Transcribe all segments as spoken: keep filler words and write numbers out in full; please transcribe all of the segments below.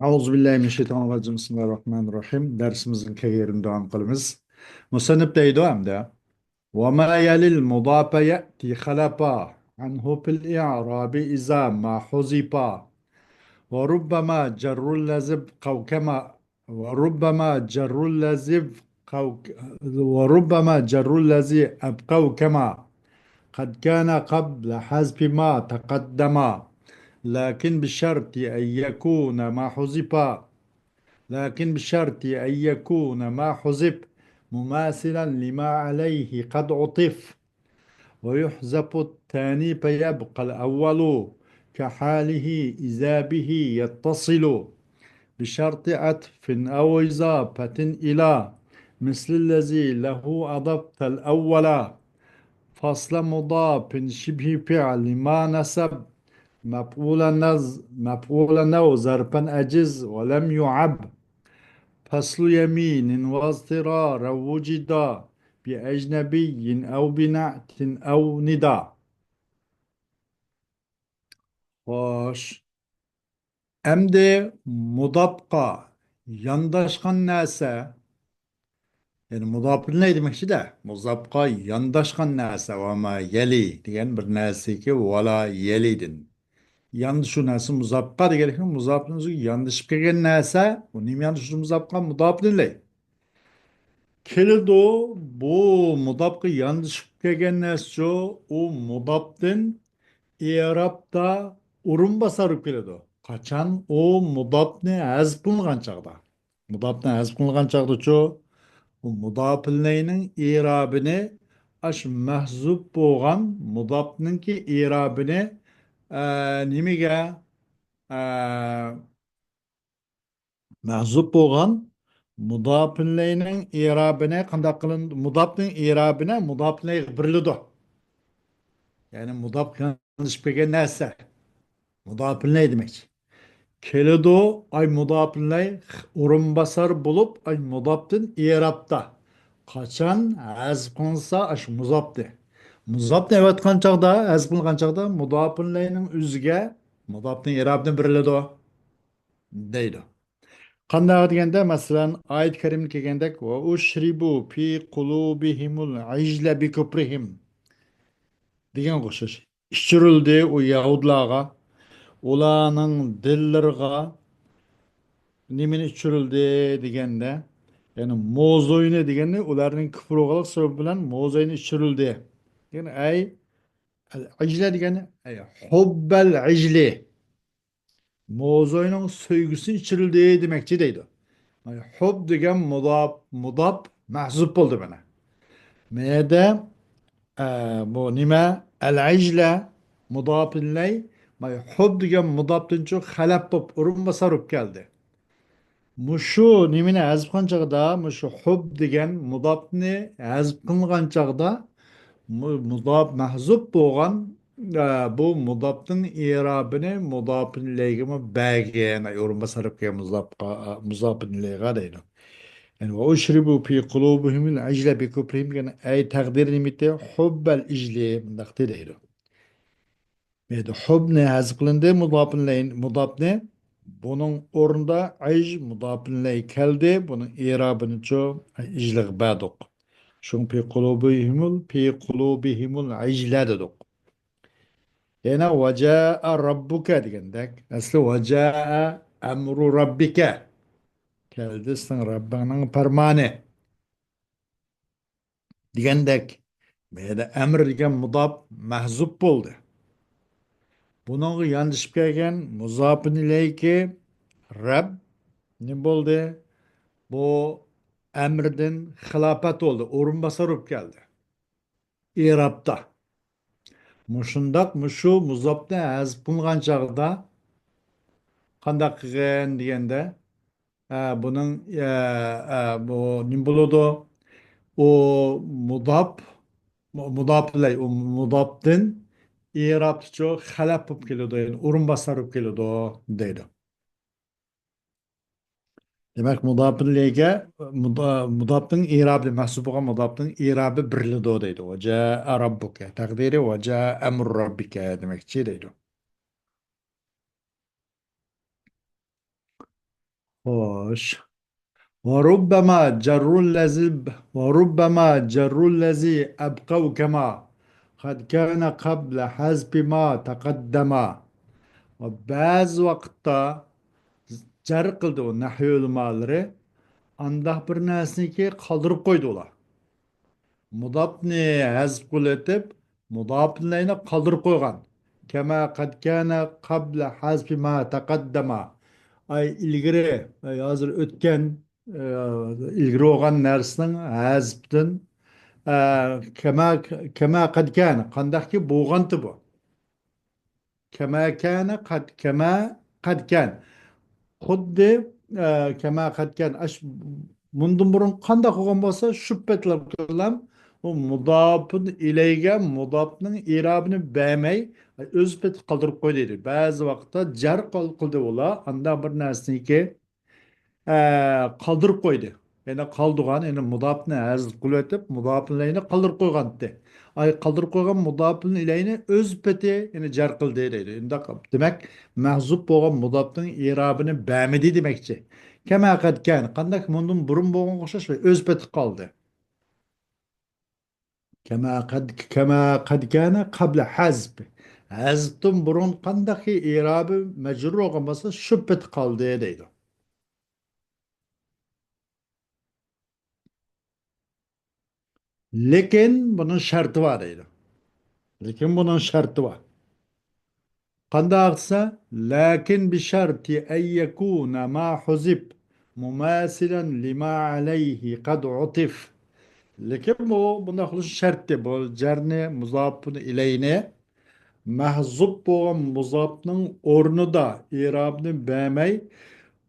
أعوذ بالله من الشيطان الرجيم. بسم الله الرحمن الرحيم. دەرسىمىزنىڭ كەينىدىن داۋام قىلىمىز. مۇسەننىپ دەيدۇ ئەمدى. وما يلي المضاف يأتي خلفا عنه في الإعراب إذا ما حذفا. وربما جر الذي ابقوا كما وربما جر الذي ابقوا وربما جر الذي أبقوا كما قد كان قبل حذف ما تقدم. لكن بشرط أن يكون ما حذف لكن بشرط أن يكون ما حذف مماثلا لما عليه قد عطف. ويحذف الثاني فيبقى الأول كحاله إذا به يتصل بشرط عطف أو إضافة إلى مثل الذي له أضفت الأول. فصل مضاف شبه فعل ما نصب مفعولا نز- مفعولا أو ظرفا أجز ولم يعب. فصل يمين واضطرارا وجدا بأجنبي أو بنعت أو ندى. خوش. ئەمدى مۇداپقا يانداشقان نەرسە، يەنى مۇداپىلەي دېمەكچىدە، مۇزاپقا يانداشقان نەرسە، ۋە ما يەلى دېگەن بىر نەرسىكى، ۋە لا يەلىدىن. ياندىشۇ نەرسە مۇزاپقا دېگەنلىكنى، مۇزاپنىڭ ئۆزىگە ياندىشىپ كەلگەن نەرسە، ئۇ نېمە ياندىشىدۇ مۇزاپقا؟ مۇداپىلەي. كېلىدۇ، بۇ مۇداپقا ياندىشىپ كەلگەن نەرسىچۇ، ئۇ مۇداپتىن ئېرابتا ئورۇنباسار بولۇپ كېلىدۇ. قاچان ئۇ مۇداپنى ھەزپ قىلغان چاغدا. مۇداپنى ھەزپ قىلغان چاغدىچۇ، ئۇ مۇداپىلەينىڭ ئېرابىنى، ئاشۇ مەھزۇپ بولغان مۇداپنىڭكى ئېرابىنى، ئە، نېمىگە، ئە، مەھزۇپ بولغان مۇداپىلەينىڭ ئېرابىنى قانداق قىلىن-، مۇداپنىڭ ئېرابىنى مۇداپىلەيگە بېرىلىدۇ. يەنى مۇداپ ياندىشىپ كەلگەن نەرسە. مۇداپىلەي دېمەكچى. كېلىدۇ، ئاي مۇداپىلەي ئورۇنباسار بولۇپ، ئاي مۇداپتىن ئېرابتا. قاچان ھەزپ قىلىنسا، ئاشۇ مۇزاپنى. مۇزاپنى ئەۋەتقان چاغدا، ھەزپ قىلغان چاغدا مۇداپىلەينىڭ ئۆزىگە مۇداپنىڭ ئېرابىدىن بېرىلىدۇ. دەيدۇ. قانداق دېگەندە، مەسىلەن، ئايەت كەرىمدە كەلگەندەك، «وأشربوا في قلوبهم العجل بكفرهم» دېگەنگە ئوخشاش. ئىچۈرۈلدى ئۇ يەھۇدلارغا، ئۇلارنىڭ دىللىرىغا نېمىنى ئىچۈرۈلدى دېگەندە، يەنى موزوينى دېگەننى، ئۇلارنىڭ كۇپۇر بولغانلىق سەۋەبى بىلەن موزوينى ئىچۈرۈلدى. يەنى ئەي، ئەل ئىجلە دېگەننى، ئەي، ھۇببەل ئىجلى. موزوينىڭ سۆيگۈسى ئىچۈرۈلدى دېمەكچى دەيدۇ. مانا، ھۇب دېگەن مۇداپ، مۇداپ مەھزۇپ بولدى مانا. مەيەدە، ئە، بۇ نېمە؟ ئەل-ئىجلە مۇداپىلەي، مانا، ھۇب دېگەن مۇداپتىنچۇ خەلەپ بولۇپ، ئورۇنباسار بولۇپ كەلدى. مۇشۇ نېمىنى ھەزپ قىلغان چاغدا، مۇشۇ ھۇب دېگەن مۇداپنى ھەزپ قىلغان چاغدا، مۇ-، مۇداپ مەھزۇپ بولغان، ئە، بۇ مۇداپنىڭ ئېرابىنى مۇداپىلەيگىمۇ بەرگەن، ئاي، ئورۇنباسار بولۇپ كەلگەن مۇزاپقا، مۇزاپىلەيغا دەيدۇ. يەنى، «وأشربوا في قلوبهم العجل بكفرهم» دېگەن، ئەي تەقدىرى نېمىتى؟ ھۇببەل ئىجلى، مۇنداق دەيدۇ. مەيدە ھۇبنى ھەزپ قىلىندى، مۇداپىلەي، مۇداپنى. بۇنىڭ ئورنىدا ئىج مۇداپىلەي كەلدى، بۇنىڭ ئېرابىنىچۇ ئىجلىغا بەردۇق. شۇڭا في قلوبهم ال-، في قلوبهم العجل دېدۇق. يەنە «وجاء ربك» دېگەندەك، ئەسلى «وجاء أمر ربك» كەلدى، سېنىڭ رەببىڭنىڭ پەرمانى دېگەندەك، بۇ يەردە ئەمر دېگەن مۇداپ مەھزۇپ بولدى. بۇنىڭغا ياندىشىپ كەلگەن مۇزاپىن ئىلەيكى رەب نېمە بولدى؟ بۇ ئەمردىن خىلاپەت بولدى، ئورۇنباسار بولۇپ كەلدى. ئېرابتا. مۇشۇنداق، مۇشۇ مۇزاپنى ھەزپ قىلغان چاغدا قانداق قىلغىن دېگەندە، ئە، بۇنىڭ، ئە، ئە، بۇ نېمە بولىدۇ؟ ئۇ مۇداپ، مۇ-، مۇداپ بىلەن، ئۇ مۇداپتىن ئېرابتىچۇ خەلەپ بولۇپ كېلىدۇ، يەنى ئورۇنباسار بولۇپ كېلىدۇ دەيدۇ. دېمەك، مۇداپىلەيگە، مۇدا-، مۇداپنىڭ ئېرابى، مەھسۇپ بولغان مۇداپنىڭ ئېرابى بېرىلىدۇ دەيدۇ. «وجاء ربك» تەقدىرى «وجاء أمر ربك» دېمەكچى دەيدۇ. خوش. وربما جر الذي، وربما جر الذي أبقوا كما قد كان قبل حذف ما تقدم. ۋە بەزى ۋاقىتتا جەر قىلدى ئۇ نەھۋى ئۆلىمالىرى. ئانداق بىر نەرسىنىكى قالدۇرۇپ قويدى ئۇلار. مۇداپنى ھەزپ قىلىۋېتىپ، مۇداپىلەينى قالدۇرۇپ قويغان. كما قد كان قبل حذف ما تقدم. ئاي، ئىلگىرى، ئاي، ھازىر ئۆتكەن، ئە، ئىلگىرى بولغان نەرسىنىڭ ھەزپتىن، ئە، كما، كما قد كان، قانداقكى بولغانتى بۇ. كما كان قد، كما قد كان. خۇددى، ئە، كما قد كان. ئاش-، مۇندىن بۇرۇن قانداق بولغان بولسا، شۇ پېتىلەم ئۇ مۇداپىن ئىلەيگە مۇداپنىڭ ئىرابىنى بەرمەي، ئۆز پېتى قالدۇرۇپ قويدى. بەزى ۋاقىتتا جەر قىل-، قىلدى ئۇلار. ئانداق بىر نەرسىنىكى ئە، قالدۇرۇپ قويدى. يەنى قالدۇرغان، يەنى مۇداپنى ھەزپ قىلىۋېتىپ، مۇداپىن ئىلەينى قالدۇرۇپ قويغانتى. ئاي، قالدۇرۇپ قويغان مۇداپىن ئىلەينى ئۆز پېتى، يەنى جەر قىلدى دەيدۇ. ئۇنداق دېمەك، مەھزۇپ بولغان مۇداپنىڭ ئىرابىنى بەرمىدى دېمەكچى. كما قد كان، قانداق مۇندىن بۇرۇن بولغانغا ئوخشاش، ئۆز پېتى قالدى. كما قد، كما قد كان قبل حذف. ھەزپتىن بۇرۇن قانداقكى ئىرابى مەجرۇر بولغان بولسا، شۇ پېتى قالدى دەيدۇ. لېكىن بۇنىڭ شەرتى بار دەيدۇ. لېكىن بۇنىڭ شەرتى بار. قانداق دېسە، لكن بشرط أن يكون ما حذف مماثلا لما عليه قد عطف. لېكىن بۇ، بۇنداق بولۇشى شەرتتى. بۇ جەرنى، مۇزاپىنى ئىلەينى مەھزۇپ بولغان مۇزاپنىڭ ئورنىدا ئىرابنى بەرمەي،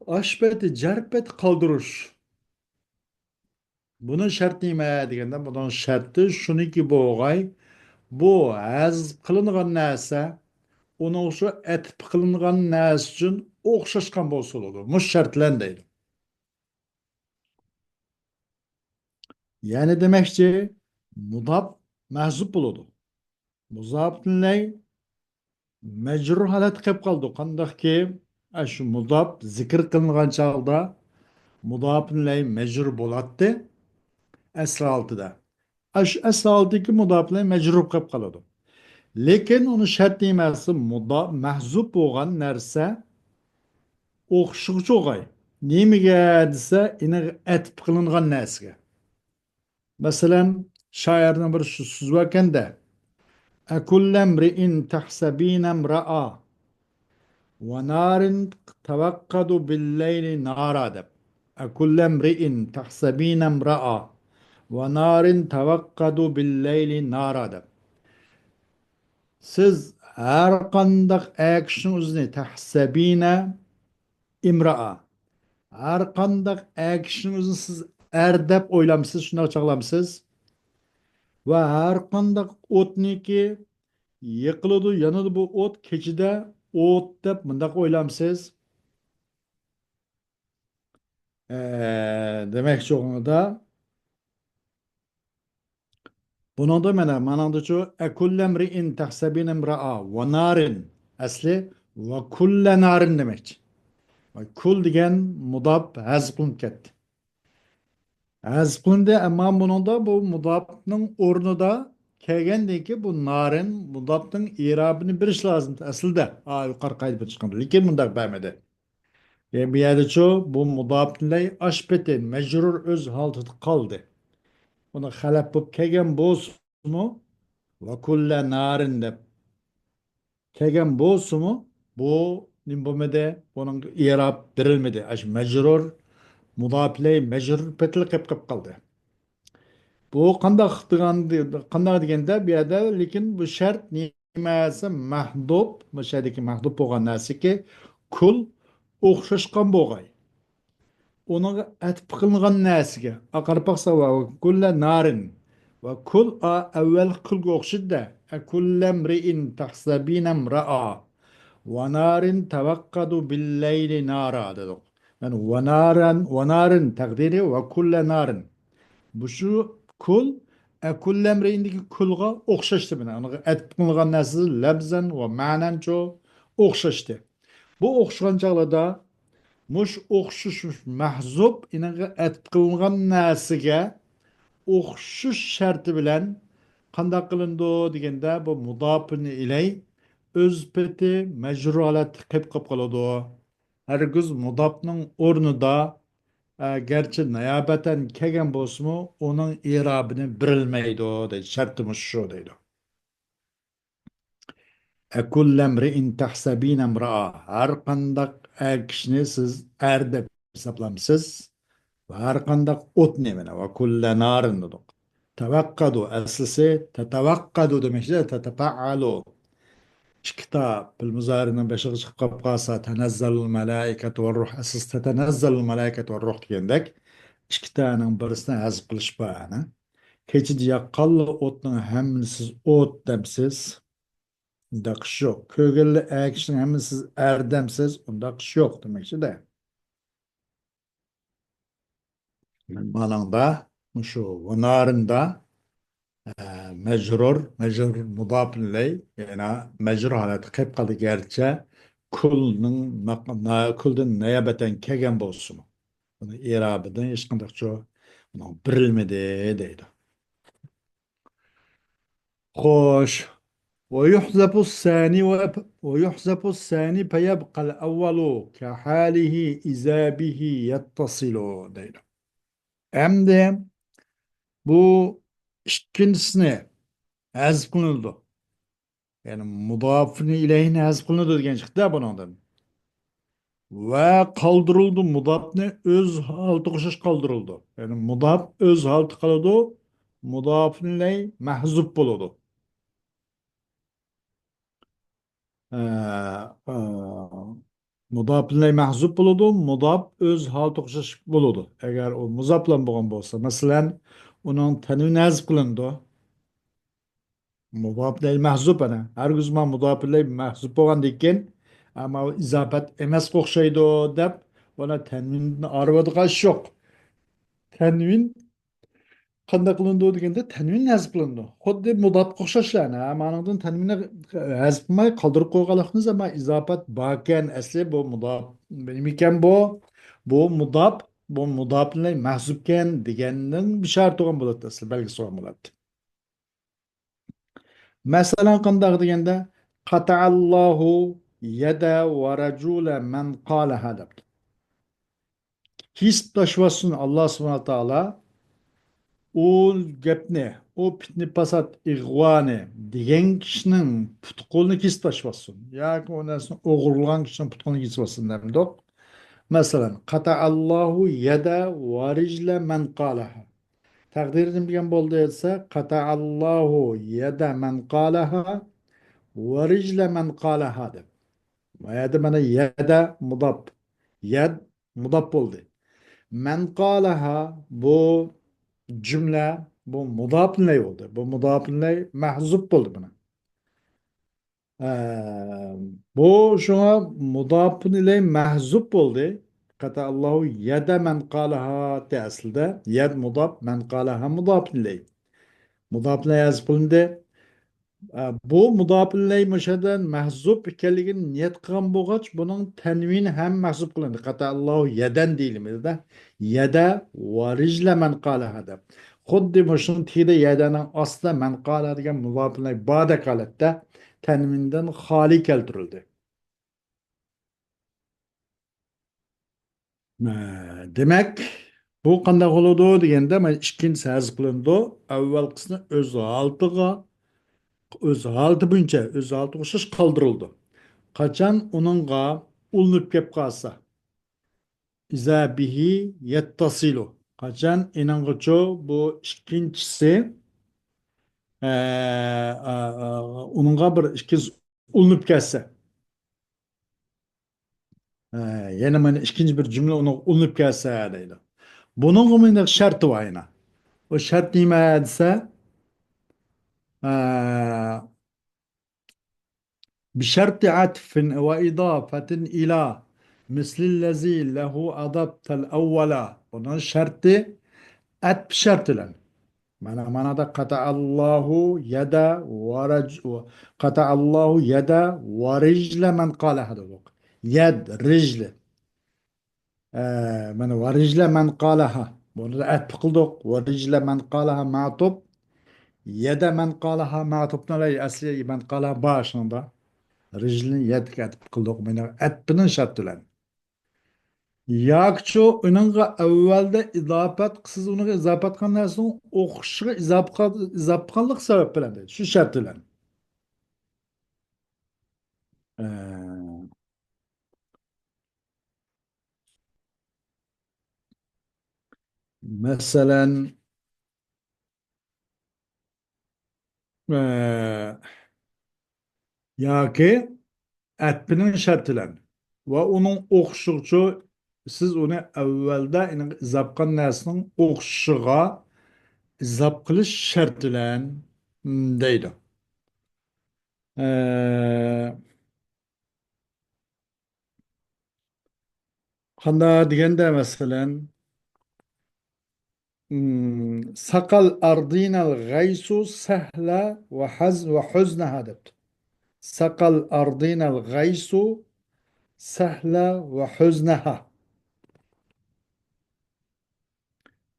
ئاشۇ پېتى جەر پېتى قالدۇرۇش. بۇنىڭ شەرتى نېمە دېگەندە، بۇنىڭ شەرتى شۇنىكى بولغاي، بۇ ھەزپ قىلىنغان نەرسە ئۇنىڭ شۇ ئەتىپ قىلىنغان نەرسە ئۈچۈن ئوخشاشقان بولسا بولىدۇ. مۇشۇ شەرت بىلەن دەيدۇ. يەنى دېمەكچى، مۇداپ مەھزۇپ بولىدۇ. مۇزاپىلەي مەجرۇر ھالەتتە قېلىپ قالىدۇ. قانداقكى، ئاشۇ مۇزاپ زىكىر قىلىنغان چاغدا مۇزاپىلەي مەجرۇر بولاتتى ئەسلى ھالىتىدە. ئاشۇ ئەسلى ھالىتىدىكى مۇزاپىلەي مەجرۇر قېلىپ قالىدۇ. لېكىن ئۇنىڭ شەرتى نېمە دېسە، مۇدا-، مەھزۇپ بولغان نەرسە ئوخشىغۇچى بولغاي. نېمىگە دېسە، ئېنىغا ئەتىپ قىلىنغان نەرسىگە. مەسىلەن، شائىرنىڭ بىر سۆ-، سۆزى باركەن-دە، «أكل امرئ تحسبين امرأ ونار توقد بالليل نارا» دەپ. «أكل امرئ تحسبين امرأ ونار توقد بالليل نارا» دەپ. سىز ھەر قانداق ئەر كىشىنىڭ ئۆزىنى، تەھسەبىنە ئىمرائا، ھەر قانداق ئەر كىشىنىڭ ئۆزىنى سىز ئەر دەپ ئويلامسىز، شۇنداق چاغلامسىز؟ ۋە ھەر قانداق ئوتنىكى يېقىلىدۇ، يانىدۇ بۇ ئوت، كېچىدە ئوت دەپ مۇنداق ئويلامسىز؟ ئە، دېمەكچى بولغىنىدا، بۇنىڭدا مانا، مانىڭدىچۇ، «أكل امرئ تحسبين امرأ ونار». ئەسلى «وكل نار» دېمەكچى. كل دېگەن مۇداپ ھەزىپ قىلىنىپ كەتتى. ھەزىپ قىلىندى، ئەمما بۇنىڭدا بۇ مۇداپنىڭ ئورنىدا كەلگەندىن كېيىن بۇ نارىن مۇداپنىڭ ئىرابىنى بېرىش لازىم ئەسلىدە. ئا، يۇقىرى قايدا بىر چىققاندا. لېكىن مۇنداق بەرمىدى. يەنى بۇ يەردىچۇ، بۇ مۇداپىلەي ئاشپېتى مەجرۇر ئۆز ھالىتىدە قالدى. ئۇنى خەلەپ بولۇپ كەلگەن بولسىمۇ، «وكل نار» دەپ كەلگەن بولسىمۇ، بۇ نېمە بولمىدى؟ بۇنىڭ ئىراب بېرىلمىدى. ئاشۇ مەجرۇر، مۇداپىلەي مەجرۇر پېتىلا قېلىپ قېلىپ قالدى. بۇ قانداق دېگەن، قانداق دېگەندە، بۇ يەردە لېكىن بۇ شەرت نېمە دېسە، مەھدۇپ، مۇشۇ يەردىكى مەھدۇپ بولغان نەرسىكى، كۇل ئوخشاشقان بولغاي. ئۇنىڭغا ئەتىپ قىلىنغان نەرسىگە، قاراپ باقسا، ۋە كۇللە نارىن، ۋە كۇل ئا-، ئەۋۋەلقى كۇلغا ئوخشىدى-دە، ئەكۇللەمرىئىن تەھسەبىنەمرائا، ۋە نارىن تەۋەققەدۇ بىللەيلى نارا دېدۇق. يەنى ۋە نارەن، ۋە نارىن تەقدىرى ۋە كۇللە نارىن. بۇ شۇ كۇل، ئەكۇللەمرىئىندىكى كۇلغا ئوخشاشتى مانا. ئۇنىڭغا ئەتىپ قىلىنغان نەرسىسى لەپزەن ۋە مەنەنچۇ ئوخشاشتى. بۇ ئوخشىغان چاغلاردا مۇش ئوخشىشىش مەھزۇپ، ئېنىڭغا ئەتپ قىلىنغان نەرسىگە ئوخشىشىش شەرتى بىلەن قانداق قىلىنىدۇ دېگەندە، بۇ مۇداپۇن ئىلەي ئۆز پېتى مەجرۇر ھالەتتە قېلىپ قالىدۇ. ھەرگىز مۇداپنىڭ ئورنىدا، ئە، گەرچە نايابەتەن كەلگەن بولسىمۇ، ئۇنىڭ ئىرابىنى بېرەلمەيدۇ دەيدۇ. شەرتى مۇشۇ دەيدۇ. أكل امرئ تحسبين امرأة. ھەر قانداق ئەر كىشىنى سىز ئەر دەپ ھېسابلامسىز؟ ۋە ھەر قانداق ئوتنى، مانا، وكل نار دېدۇق. توقدوا، ئەسلىسى تتوقد دېمەكچى، تتفعل. ئىككى تا پېئىل مۇزارىنىڭ بېشىغا چىقىپ قالسا، تەنەززەلۇل مەلائىكەتۇ ۋەرروھ، ئەسلىسى تەتەنەززەلۇل مەلائىكەتۇ ۋەرروھ دېگەندەك، ئىككى تانىڭ بىرسىنى ھەزىپ قىلىش بار، ھە؟ كېچىدە ياققانلا ئوتنىڭ ھەممىسى سىز ئوت دەمسىز؟ ئۇنداق ئىش يوق. كۆرگەنلا ئەر كىشىنىڭ ھەممىسى سىز ئەر دەمسىز؟ ئۇنداق ئىش يوق دېمەكچىدە. مانىڭدا مۇشۇ ۋۇنارىندا، ئە، مەجرۇر، مەجرۇر مۇداپىلەي، يەنە مەجرۇر ھالەتتە قېلىپ قالدى، گەرچە كۇلنىڭ ناق-، نا-، كۇلدىن نىيابەتەن كەلگەن بولسىمۇ. بۇنى ئىرابىدىن ھېچقانداقچۇ ئۇنىڭ بېرىلمىدى دەيدۇ. خوش. ويحذف الثاني و-، ويحذف الثاني فيبقى الأول كحاله إذا به يتصل دەيدۇ. ئەمدى بۇ ئىككىنچىسىنى ھەزىپ قىلىنىدۇ. يەنى مۇداپىن ئىلەيھىنى ھەزىپ قىلىنىدۇ دېگەن چىقتى بۇنىڭدىن. ۋە قالدۇرۇلىدۇ، مۇداپنى ئۆز ھالىتىگە ئوخشاش قالدۇرۇلىدۇ. يەنى مۇداپ ئۆز ھالىتىدە قالىدۇ، مۇداپىن ئىلەي مەھزۇپ بولىدۇ. ئە، ئە، مۇداپىن ئىلەي مەھزۇپ بولىدۇ، مۇداپ ئۆز ھالىتىگە ئوخشاش بولىدۇ. ئەگەر ئۇ مۇزاپ بىلەن بولغان بولسا، مەسىلەن، ئۇنىڭ تەنۋىنى ھەزىپ قىلىنىدۇ. مۇداپ ئىلەي مەھزۇپ ئەنە. ھەرگىزمۇ مۇداپ ئىلەي مەھزۇپ بولغاندىن كېيىن، ئەمما ئۇ ئىزاپەت ئەمەسكە ئوخشايدۇ دەپ، ئۇنى تەنۋىندىن ئايرىۋېتىدىغان ئىش يوق. تەنۋىن قانداق قىلىنىدۇ دېگەندە، تەنۋىن ھەزىپ قىلىنىدۇ. خۇددى مۇداپقا ئوخشاش، يەنى، ھە، مانىڭدىن تەنۋىننى ھەزىپ قىلماي قالدۇرۇپ قويغانلىقىمىز، ئەمما ئىزاپەت باركەن، ئەسلى بۇ مۇداپ نېمىكەن بۇ؟ بۇ مۇداپ، بۇ مۇداپىن ئىلەي مەھزۇپكەن دېگەننىڭ بىشارىتى بولغان بولاتتى، ئەسلى بەلگىسى بولغان بولاتتى. مەسىلەن، قانداق دېگەندە، قەتەئەللاھۇ يەدە ۋە رەجۇلە مەن قالەھا دەپتۇ. كېسىپ تاشلىۋەتسۇن ئاللا سۇبھانەھۇ ۋە تائالا ئۇ گەپنى، ئۇ پىتنە پاسات ئىغۋانى دېگەن كىشىنىڭ پۇت قولىنى كېسىپ تاشلىۋەتسۇن. ياكى ئۇ نەرسىنى ئوغرىلىغان كىشىنىڭ پۇت قولىنى كېسىۋەتسۇن دەمدۇق. مەسىلەن، قەتەئەللاھۇ يەدە ۋە رىجلە مەن قالەھا. تەقدىرى نېمە دېگەن بولدى دېسە، قەتەئەللاھۇ يەدە مەن قالەھا ۋە رىجلە مەن قالەھا دەپ. ما يەردە مانا يەدە مۇداپ، يەد مۇداپ بولدى. مەن قالەھا بۇ جۈملە، بۇ مۇداپىن ئىلەي بولدى. بۇ مۇداپىن ئىلەي مەھزۇپ بولدى بۇنىڭ. ئە، بۇ شۇڭا مۇداپىن ئىلەي مەھزۇپ بولدى. قەتەئەللاھۇ يەدە مەن قالەھا دە ئەسلىدە. يەد مۇداپ، مەن قالەھا مۇداپىن ئىلەي. مۇداپىن ئىلەي ھەزىپ قىلىندى. ئە، بۇ مۇداپىن ئىلەي مۇشۇ يەردە مەھزۇپ ئىكەنلىكىنى نىيەت قىلغان بولغاچ، بۇنىڭ تەنۋىنى ھەم مەھزۇپ قىلىندى. قەتەئەللاھۇ يەدەن دېيىلمىدى-دە. يەدە ۋە رىجلە مەن قالەھا دەپ. خۇددى مۇشۇنىڭ تېگىدە يەدەنىڭ ئاستىدا مەن قالەھا دېگەن مۇداپىن ئىلەي باردەك ھالەتتە تەنۋىندىن خالىي كەلتۈرۈلدى. مە، دېمەك، بۇ قانداق بولىدۇ دېگەندە، مانا ئىككىنچىسى ھەزىپ قىلىنىدۇ. ئەۋۋەلقىسىنى ئۆز ھالىتىغا، ئۆز ھالىتى بويىچە، ئۆز ھالىتىغا ئوخشاش قالدۇرۇلىدۇ. قاچان ئۇنىڭغا ئۇلىنىپ كەپ قالسا، ئىزا بىھى يەتتەسىلۇ. قاچان ئېنىڭغىچۇ بۇ ئىككىنچىسى، ئە، ئە، ئە، ئۇنىڭغا بىر ئىككىنچىسى ئۇلىنىپ كەتسە. ئە، يەنە مانا ئىككىنچى بىر جۈملە ئۇنىڭغا ئۇلىنىپ كەتسە دەيدۇ. بۇنىڭغا مانا شەرتى بار يەنە. ئۇ شەرت نېمە دېسە، ئە، بىشەرتى ئەتفىن ۋە ئىدافەتىن ئىلا مىسلىللەزى لەھۇ ئەدەپتەل ئەۋۋەلا. بۇنىڭ شەرتى ئەتپ شەرتى بىلەن. مانا، مانادا قەتەئەللاھۇ يەدە ۋە رەج-، قەتەئەللاھۇ يەدە ۋە رىجلە مەن قالەھا دېدۇق. يەد، رىجلى. ئە، مانا، ۋەرىجلە مەن قالەھا. بۇنى ئەتپە قىلدۇق. ۋەرىجلە مەن قالەھا مەتۇپ. يەدە مەن قالەھا مەتۇپنى ئەسلى مەن قالەھا بار شۇنىڭدا. رىجلىنى يەدىگە ئەتپە قىلدۇق. مانا ئەتپىنىڭ شەرتى بىلەن. ياكىچۇ ئۇنىڭغا ئەۋۋەلدە ئىزاپەت، سىز ئۇنىڭغا ئىزاپەت قىلغان نەرسىنىڭ ئوخشىشىغا ئىزاپە قىل-، ئىزاپە قىلغانلىق سەۋەب بىلەن دەيدۇ. شۇ شەرت بىلەن. ئە، مەسىلەن، ئە، ياكى ئەتپىنىڭ شەرتى بىلەن ۋە ئۇنىڭ ئوخشىشىغىچۇ، سىز ئۇنى ئەۋۋەلدە ئىزاپقان نەرسىنىڭ ئوخشىشىغا ئىزاپ قىلىش شەرتى بىلەن دەيدۇ. ئە، قانداق دېگەندە، مەسىلەن، ئىم، ساقال ئاردىنال غەيسۇ سەھلە ۋە ھەز-، ۋە ھۆزنەھا دەپتۇ. ساقال ئاردىنال غەيسۇ سەھلە ۋە ھۆزنەھا.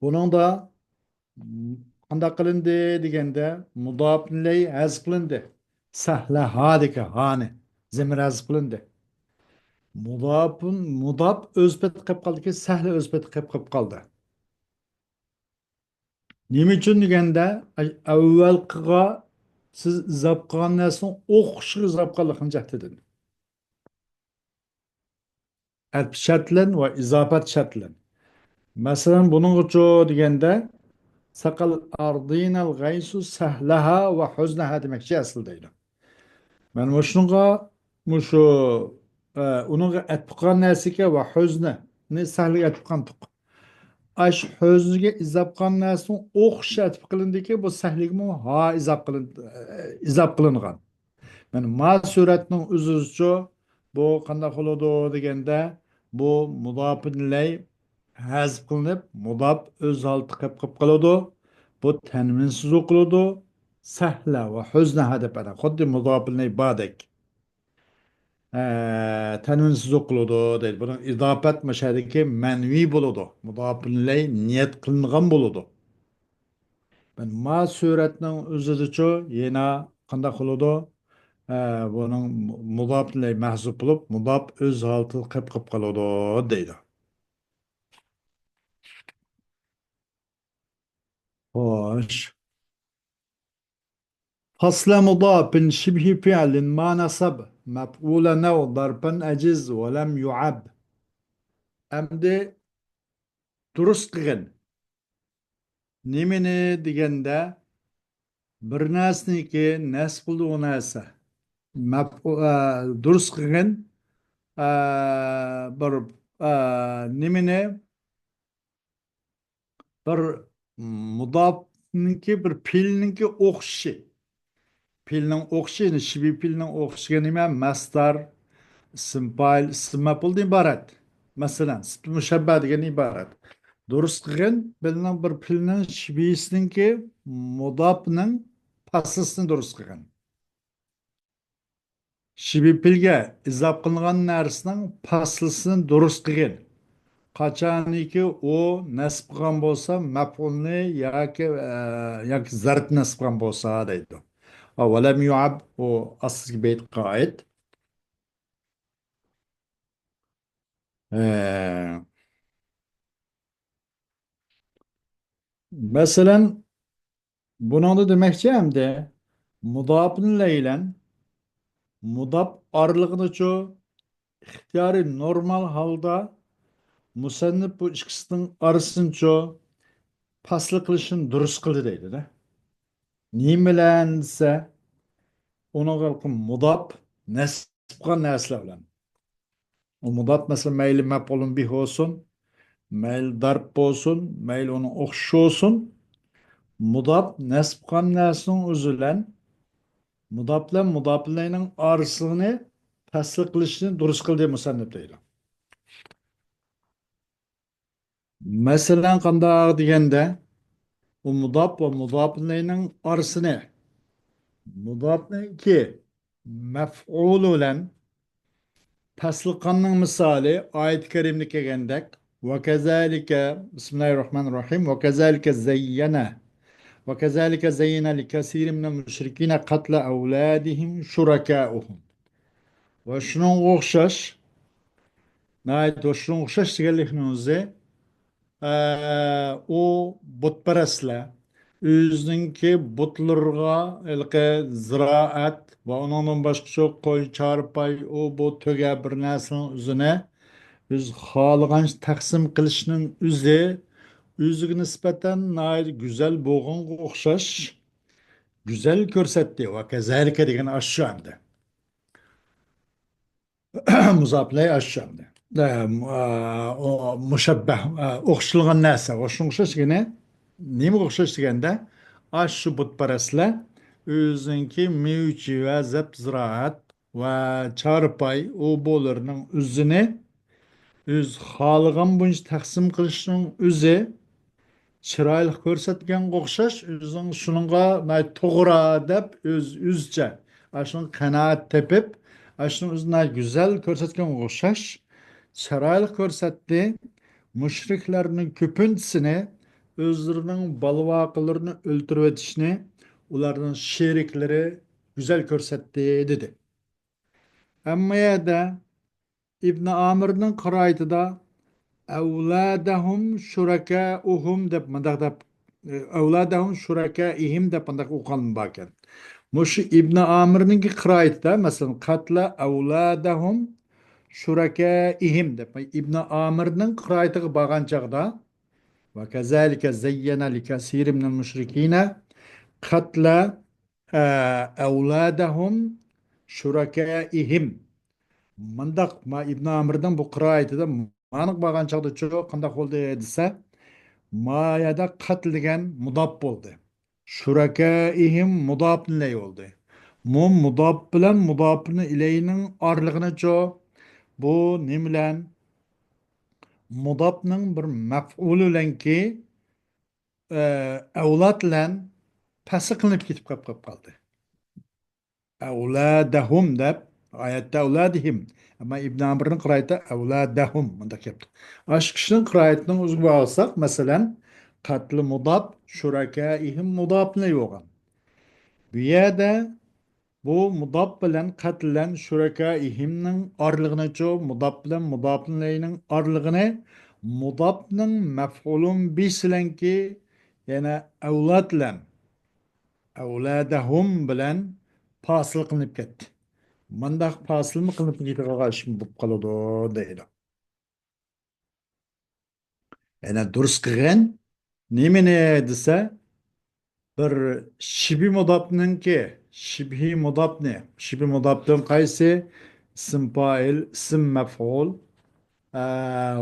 بۇنىڭدا قانداق قىلىندى دېگەندە، مۇداپىلەي ھەزىپ قىلىندى. سەھلەھادىكى ھانى، زېمىر ھەزىپ قىلىندى. مۇداپىن، مۇداپ ئۆز پېتى قېلىپ قالدىكى، سەھلە ئۆز پېتى قېلىپ، قېلىپ قالدى. نېمە ئۈچۈن دېگەندە، ئەي، ئەۋۋەلقىغا سىز ئىزاپ قىلغان نەرسىنىڭ ئوخشىشىغا ئىزاپ قىلغانلىقىنى جەھەتتىن. ئەتپ شەرتلەن ۋە ئىزاپەت شەرتلەن. مەسىلەن، بۇنىڭغىچۇ دېگەندە، ساقال ئاردىنال غەيسۇ سەھلەھا ۋە ھۆزنەھا دېمەكچى ئەسلى دەيدۇ. مەن مۇشۇنىڭغا، مۇشۇ، ئە، ئۇنىڭغا ئەتپ قىلغان نەرسىگە ۋە ھۆزنىنى سەھلىگە ئەتپ قىلغانتۇق. ئاش ھۆزنىگە ئىزاپ قىلغان نەرسىنىڭ ئوخشىشى ئەتپ قىلىندىكى، بۇ سەھلىگىمۇ ھا ئىزاپ قىلىن-، ئە، ئىزاپ قىلىنغان. مانا ما سۈرەتنىڭ ئۆزىچۇ، بۇ قانداق بولىدۇ دېگەندە، بۇ مۇداپىن ئىلەي ھەزىپ قىلىنىپ، مۇداپ ئۆز ھالىتىدە قېلىپ، قېلىپ قالىدۇ. بۇ تەنۋىنسىز ئوقۇلىدۇ. سەھلە ۋە ھۆزنەھا دەپ ئەنە خۇددى مۇداپىن ئىلەي باردەك. ئە، تەنۋىنسىز ئوقۇلىدۇ دەيدۇ. بۇنىڭ ئىزاپەت مۇشەدىكى مەنۋى بولىدۇ. مۇداپىن ئىلەي نىيەت قىلىنغان بولىدۇ. مەن ما سۈرەتنىڭ ئۆزىدىچۇ يەنە قانداق بولىدۇ؟ ئە، بۇنىڭ مۇداپ ئىلەي مەھزۇپ بولۇپ، مۇداپ ئۆز ھالىتىدە قېلىپ، قېلىپ قالىدۇ دەيدۇ. خوش. فەسلە مۇداپىن شىبھى فىئلىن ما نەسەب مەفئۇلەن ئەۋ زەرفەن ئەجىز ۋە لەم يۇئەب. ئەمدى دۇرۇس قىلغىن. نېمىنى دېگەندە، بىر نەرسىنىڭكى نەسب قىلىدىغان نەرسە. مەپ-، ئە، دۇرۇس قىلغىن، ئە، بىر، ئە، نېمىنى، بىر مۇداپنىڭكى، بىر پېئىلنىڭكى ئوخشىشى. پېئىلنىڭ ئوخشىشى، يەنى شىبھى پېئىلنىڭ ئوخشىشىغا نېمە؟ مەسدار، ئىسىم پائىل، ئىسىم مەپئۇلدىن ئىبارەت. مەسىلەن، سىپىتى مۇشەببە دېگەندىن ئىبارەت. دۇرۇس قىلغىن، بىلنىڭ بىر پېئىلنىڭ شىبھىسىنىڭكى مۇداپنىڭ پاسلىسىنى دۇرۇس قىلغىن. شىبھى پېئىلگە ئىزاپ قىلىنغان نەرسىنىڭ پاسلىسىنى دۇرۇس قىلغىن. قاچانكى ئۇ نەسب قىلغان بولسا، مەپئۇلنى ياكى، ئە، ياكى زەرپ نەسب قىلغان بولسا دەيدۇ. ۋە لەم يۇئەب، ئۇ ئاستىدىكى بەيتقە ئائىت. ئە، مەسىلەن، بۇنىڭدا دېمەكچى ئەمدى مۇداپىن ئىلەي بىلەن مۇداپ ئارىلىقىدىچۇ ئىختىيارىي نورمال ھالدا مۇسەننىپ بۇ ئىككىسىنىڭ ئارىسىنىچۇ پاسلا قىلىشنى دۇرۇس قىلدى دەيدۇ-دە. نېمە بىلەن دېسە، ئۇنىڭغا مۇداپ نەسب قىلغان نەرسىلەر بىلەن. ئۇ مۇداپ، مەسىلەن، مەيلى مەپئۇلۇن بىھ بولسۇن، مەيلى دەرپ بولسۇن، مەيلى ئۇنىڭ ئوخشىشى بولسۇن، مۇداپ نەسب قىلغان نەرسىنىڭ ئۆزى بىلەن مۇداپ بىلەن مۇداپ ئىلەينىڭ ئارىسىنى پەسل قىلىشنى دۇرۇس قىلدى مۇسەننىپ دەيدۇ. مەسىلەن، قانداق دېگەندە، ئۇ مۇداپ ۋە مۇداپ ئىلەينىڭ ئارىسىنى مۇداپنىڭكى مەپئۇلى بىلەن پەسلىقاننىڭ مىسالى ئايەت كەرىمدە كەلگەندەك، وكذلك، بسم الله الرحمن الرحيم، وكذلك زين، وكذلك زين لكثير من المشركين قتل أولادهم شركاؤهم. ۋە شۇنىڭغا ئوخشاش، ناھايىتى شۇنىڭغا ئوخشاش دېگەنلىكنىڭ ئۆزى، ئە، ئۇ بۇتپەرەسلەر ئۆزىنىڭكى بۇتلىرىغا ھېلىقى زىرائەت ۋە ئۇنىڭدىن باشقىچە قوي، چارپاي، ئۇ بۇ تۆگە بىر نەرسىنىڭ ئۆزىنى ئۆزى خالىغانچە تەقسىم قىلىشنىڭ ئۆزى، ئۆزىگە نىسبەتەن ناھايىتى گۈزەل بولغانغا ئوخشاش، گۈزەل كۆرسەتتى. ۋە كەزەلىكە دېگەن ئاشۇ ئەمدى. مۇزاپلەي ئاشۇ ئەمدى. ئە، ئۇ مۇشەببەھ، ئە، ئوخشىتىلغان نەرسە. ئوخشىتىلغان ئوخشاش دېگىنى نېمىگە ئوخشاش دېگەندە، ئاشۇ بۇتپەرەسلەر ئۆزىنىڭكى مېۋىچى ۋە زەپ زىرائەت ۋە چارپاي ئۇ بۇلىرىنىڭ ئۆزىنى ئۆز خالىغان بويىچە تەقسىم قىلىشنىڭ ئۆزى چىرايلىق كۆرسەتكەنگە ئوخشاش، ئۆزىنىڭ شۇنىڭغا ناھايىتى توغرا دەپ ئۆز، ئۆزىچە ئاشۇنىڭ قانائەت تېپىپ، ئاشۇنىڭ ئۆزىنى ناھايىتى گۈزەل كۆرسەتكەنگە ئوخشاش، چىرايلىق كۆرسەتتى. مۇشرىكلارنىڭ كۆپىنچىسىنى ئۆزلىرىنىڭ بالىۋاقىلىرىنى ئۆلتۈرۈۋېتىشنى ئۇلارنىڭ شېرىكلىرى گۈزەل كۆرسەتتى، دېدى. ئەمما يەردە ئىبنى ئامىرنىڭ قىرائىتىدا «ئەۋلادەھۇم شۇرەكەئۇھۇم» دەپ مۇنداق دەپ، ئەۋلادەھۇم شۇرەكەئىھىم دەپ مۇنداق ئوقۇغان باركەن. مۇشۇ ئىبنى ئامىرنىڭكى قىرائىتىدا، مەسىلەن، «قەتلە ئەۋلادەھۇم شۇرەكەئىھىم» دەپ، ئىبنى ئامىرنىڭ قىرائىتىغا بارغان چاغدا، «ۋە كەزالىكە زەييەنە لىكەسىرىم مىنەل مۇشرىكىنە قەتلە، ئە، ئەۋلادەھۇم شۇرەكەئىھىم». مۇنداق، ما ئىبن ئامىرنىڭ بۇ قىرائىتىدە مانىغا بارغان چاغدا چۇ قانداق بولدى دېسە، ما يەردە قەتل دېگەن مۇداپ بولدى. شۇرەكەئىھىم مۇداپنىلەي بولدى. مۇ مۇداپ بىلەن مۇداپنى ئىلەينىڭ ئارىلىقىنى چۇ، بۇ نېمە بىلەن؟ مۇداپنىڭ بىر مەپئۇلى بىلەنكى، ئە، ئەۋلاد بىلەن پەسىل قىلىنىپ كېتىپ قاپ، قاپ قالدى. ئەۋلادەھۇم دەپ، ئايەتتە ئەۋلادىھىم. ئەمما ئىبن ئامىرنىڭ قىرائىتىدە ئەۋلادەھۇم مۇنداق كەپتۇ. ئاشۇ كىشىنىڭ قىرائىتىنىڭ ئۆزىگە باقساق، مەسىلەن، قەتلى مۇداپ، شۇرەكەئىھىم مۇداپنى بولغان. بۇ يەردە بۇ مۇداپ بىلەن قەتلەن شۇرەكەئىھىمنىڭ ئارىلىقىنىچۇ، مۇداپ بىلەن مۇداپنىلەينىڭ ئارىلىقىنى مۇداپنىڭ مەفئۇلۇن بىسىلەنكى، يەنە ئەۋلاد بىلەن، ئەۋلادەھۇم بىلەن پاسىل قىلىنىپ كەتتى. مۇنداق پاسىلمۇ قىلىنىپ كېتىدىغان ئىش بولۇپ قالىدۇ دەيدۇ. يەنە دۇرۇس قىلغىن نېمىنى دېسە، بىر شىبى مۇداپنىڭكى، شىبھى مۇداپنى، شىبى مۇداپتىن قايسى؟ ئىسىم پائىل، ئىسىم مەفئۇل، ئە،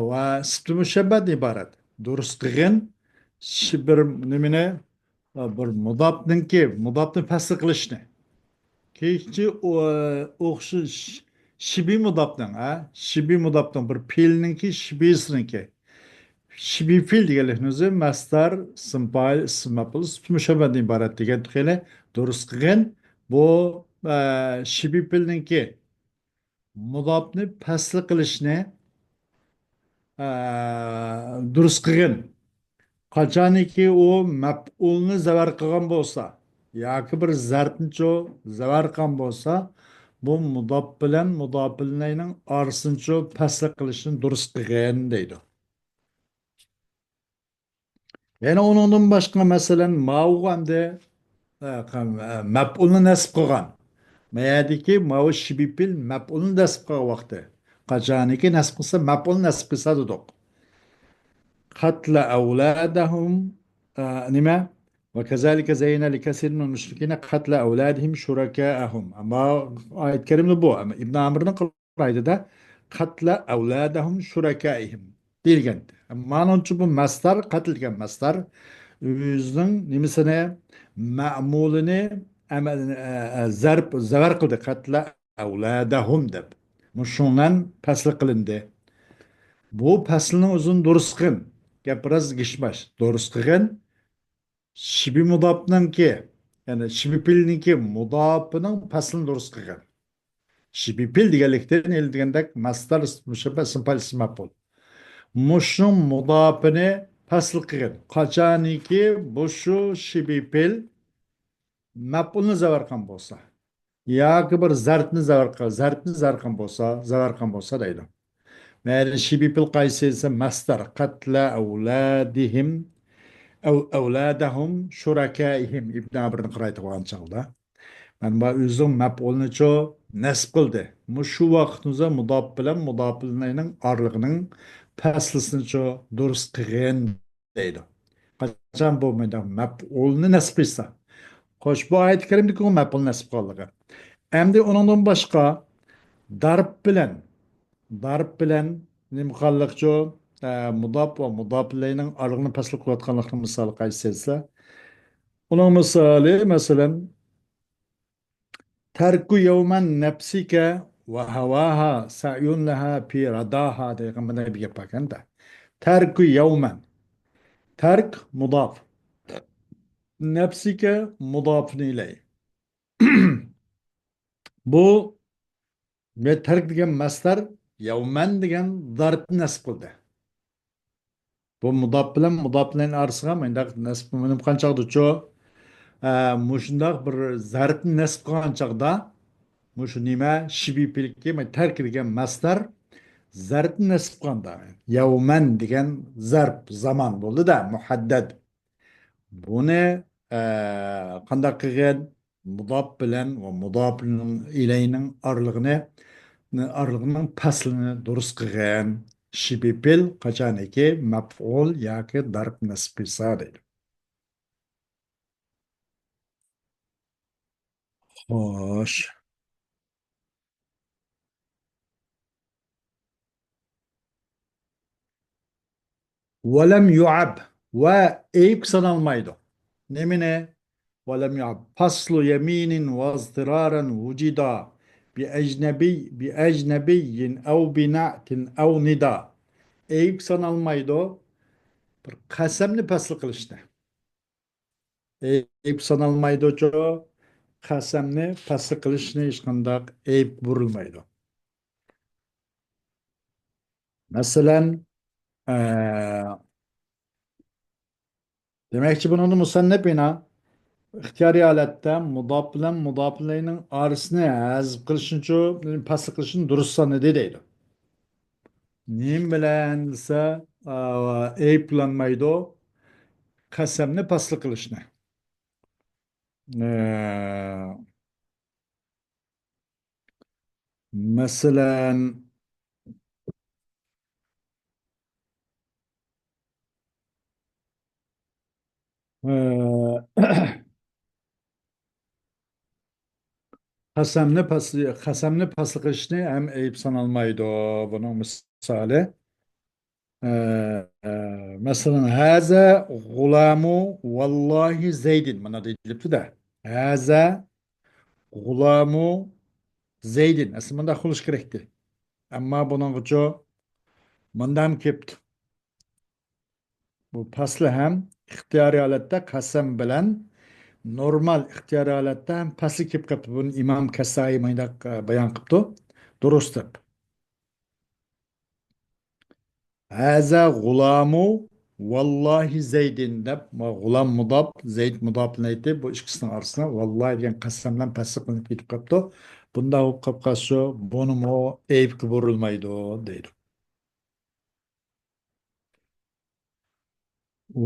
ۋە سىپتى مۇشەببەدىن ئىبارەت. دۇرۇس قىلغىن شى-، بىر نېمىنى، بىر مۇداپنىڭكى، مۇداپنى پەسل قىلىشنى. كېيىنچى ئو-، ئوخشىش، شىبى مۇداپنىڭ، ھە؟ شىبى مۇداپنىڭ بىر پېئىلنىڭكى، شىبىسىنىڭكى. شىبى پېئىل دېگەنلىكنىڭ ئۆزى مەسدەر، ئىسىم پائىل، ئىسىم مەپئۇل، سىپىتى مۇشەببەدىن ئىبارەت دېگەن تۇقىلى دۇرۇس قىلغىن. بۇ، ئە، شىبى پېئىلنىڭكى مۇداپنى پەسل قىلىشنى، ئە، دۇرۇس قىلغىن. قاچانكى ئۇ مەپئۇلنى زەۋەر قىلغان بولسا، ياكى بىر زەرپنىچۇ زەۋەر قىلغان بولسا، بۇ مۇداپ بىلەن مۇداپىلەينىڭ ئارىسىنىچۇ پەسل قىلىشنى دۇرۇس قىلغىن دەيدۇ. يەنە ئۇنىڭدىن باشقا، مەسىلەن، ماۋۇغا ئەمدى، ئە، قا-، ئە، مەپئۇلنى نەسب قىلغان. ما يەردىكى ماۋۇ شىبىپىل مەپئۇلنى نەسب قىلغان ۋاقتى. قاچانكى نەسب قىلسا، مەپئۇلنى نەسب قىلسا دېدۇق. قەتلە ئەۋلادەھۇم، ئە، نېمە؟ ۋە كەزالىكە زەييەنە لىكەسىرىم مىنەل مۇشرىكىنە قەتلە ئەۋلادىھىم شۇرەكەئەھۇم. ئەمما ئايەت كەرىمدە بۇ، ئەمما ئىبن ئامىرنىڭ قىرائىتىدە قەتلە ئەۋلادەھۇم شۇرەكەئىھىم دېيىلگەن. مانىچۇ بۇ مەسدەر، قەتل دېگەن مەسدەر ئۆزىنىڭ نېمىسىنى، مەمۇلىنى ئەمە-، ئە، ئە، زەرب، زەۋەر قىلدى. قەتلە ئەۋلادەھۇم دەپ. مۇشۇنىڭ بىلەن پەسل قىلىندى. بۇ پەسلنىڭ ئۆزىنى دۇرۇس قىلغىن. گەپ بىراز گىشماش. دۇرۇس قىلغىن. شىبى مۇداپنىڭكى، يەنى شىبى پېئىلنىڭكى مۇداپىنىڭ پەسلىنى دۇرۇس قىلغىن. شىبى پېئىل دېگەنلىكتىن ئېلىنگەندەك مەسدەر مۇشەببە ئىسىم پائىل ئىسىم مەپئۇل. مۇشۇنىڭ مۇداپىنى پەسل قىلغىن. قاچانكى بۇ شۇ شىبىپىل مەپئۇلنى زەۋەر قىلغان بولسا، ياكى بىر زەرپنى زەۋەر قىل-، زەرپنى زەۋەر قىلغان بولسا، زەۋەر قىلغان بولسا دەيدۇ. مەيلى شىبىپىل قايسى دېسە، مەسدەر، قەتلە ئەۋلادىھىم، ئەۋ-، ئەۋلادەھۇم شۇرەكائىھىم ئىبن ئامىرنى قارايتىۋالغان چاغدا، مەن بۇ ئۆزىنىڭ مەپئۇلىنىچۇ نەسب قىلدى. مۇشۇ ۋاقىتنىڭ مۇداپ بىلەن مۇداپىلەينىڭ ئارىلىقىنىڭ پەسلىسىنىچۇ دۇرۇس قىلغىن دەيدۇ. قاچان بۇ مەيدان مەپئۇلنى نەسب قىلسا. خوش، بۇ ئايەت كەرىمدىكى ئۇ مەپئۇل نەسب قىلغانلىقى. ئەمدى ئۇنىڭدىن باشقا دارب بىلەن، دارب بىلەن نېمە قىلغانلىقچۇ؟ ئە، مۇداپ ۋە مۇداپىلەينىڭ ئارىلىقىنى پەسل قىلىۋاتقانلىقىنىڭ مىسالى قايسى دېسە، ئۇنىڭ مىسالى، مەسىلەن، تەركۇ يەۋمەن نەپسىكە ۋە ھەۋاھا سەيۇن لەھا پى راداھا دېگەن مۇنداق بىر گەپ باركەن-دە. تەركۇ يەۋمەن. تەرك مۇداپ. نەپسىكە مۇداپىن ئىلەي. بۇ ۋە تەرك دېگەن مەسدەر يەۋمەن دېگەن زەرپنى نەسب قىلدى. بۇ مۇداپ بىلەن مۇداپ بىلەن ئارىسىغا مۇنداق نەسب مېنىپ قانچاقدىچۇ؟ ئە، مۇشۇنداق بىر زەرپنى نەسب قىلغان چاغدا، مۇشۇ نېمە؟ شىبىپىلكى، مانا تەرك دېگەن مەسدەر زەرپنى نەسب قىلغاندا، يەۋمەن دېگەن زەرپ زامان بولدى-دە، مۇھەددەد. بۇنى، ئە، قانداق قىلغىن؟ مۇداپ بىلەن ۋە مۇداپىن ئىلەينىڭ ئارىلىقىنى، ئارىلىقىنىڭ پەسلىنى دۇرۇس قىلغىن. شىبىپىل قاچانكى مەپئۇل ياكى دەرب نەسب قىلسا دەيدۇ. خوش. ۋەلەم يۇئەب، ۋە ئەيىبكە سانالمايدۇ. نېمىنى؟ ۋەلەم يۇئەب. پەسلۇ يەمىنىن ۋەزتىرارەن ۋۇجىدا بىئەجنەبىي، بىئەجنەبىيين ئەۋ بىنەئتىن ئەۋ نىدا. ئەيىبكە سانالمايدۇ بىر قەسەمنى پەسل قىلىشنى. ئەيىب سانالمايدۇچۇ؟ قەسەمنى پەسل قىلىشنى ھېچقانداق ئەيىبكە بۇرۇلمايدۇ. مەسىلەن، ئە، دېمەكچى، بۇنىڭدا مۇسەننىپ يەنە ئىختىيارىي ھالەتتە مۇداپ بىلەن مۇداپ ئىلەينىڭ ئارىسىنى ھەزىپ قىلىشنىچۇ، پەسل قىلىشنى دۇرۇس سانىدى دەيدۇ. نېمە بىلەن دېسە، ئە، ئەيىبلەنمەيدۇ قەسەمنى پەسل قىلىشنى. ئە، مەسىلەن، ئە، قەسەمنى پەسل، قەسەمنى پەسل قىلىشنى ھەم ئەيىب سانالمايدۇ. بۇنىڭ مىسالى، ئە، ئە، مەسىلەن، ھازا غۇلامۇ ۋاللاھى زەيدىن. مانا دېيىلىپتۇ-دە. ھازا غۇلامۇ زەيدىن. ئەسلى مۇنداق بولۇش كېرەكتى. ئەمما بۇنىڭغىچۇ مۇنداق كېلىپتۇ. بۇ پەسلى ھەم ئىختىيارىي ھالەتتە قەسەم بىلەن نورمال ئىختىيارىي ھالەتتە ھەم پەسلى كېلىپ قاپتۇ. بۇنى ئىمام كەسائىي مۇنداق، ئە، بايان قىپتۇ. دۇرۇس دەپ. ھازا غۇلامۇ ۋاللاھى زەيدىن دەپ، غۇلام مۇداپ، زەيد مۇداپىنى ئېيتىپ، بۇ ئىككىسىنىڭ ئارىسىدا ۋاللاھى دېگەن قەسەم بىلەن پەسلى قىلىنىپ كېتىپ قاپتۇ. بۇنداق بولۇپ قاپ قالسا، بۇنىمۇ ئەيىبكە بۇرۇلمايدۇ دەيدۇ.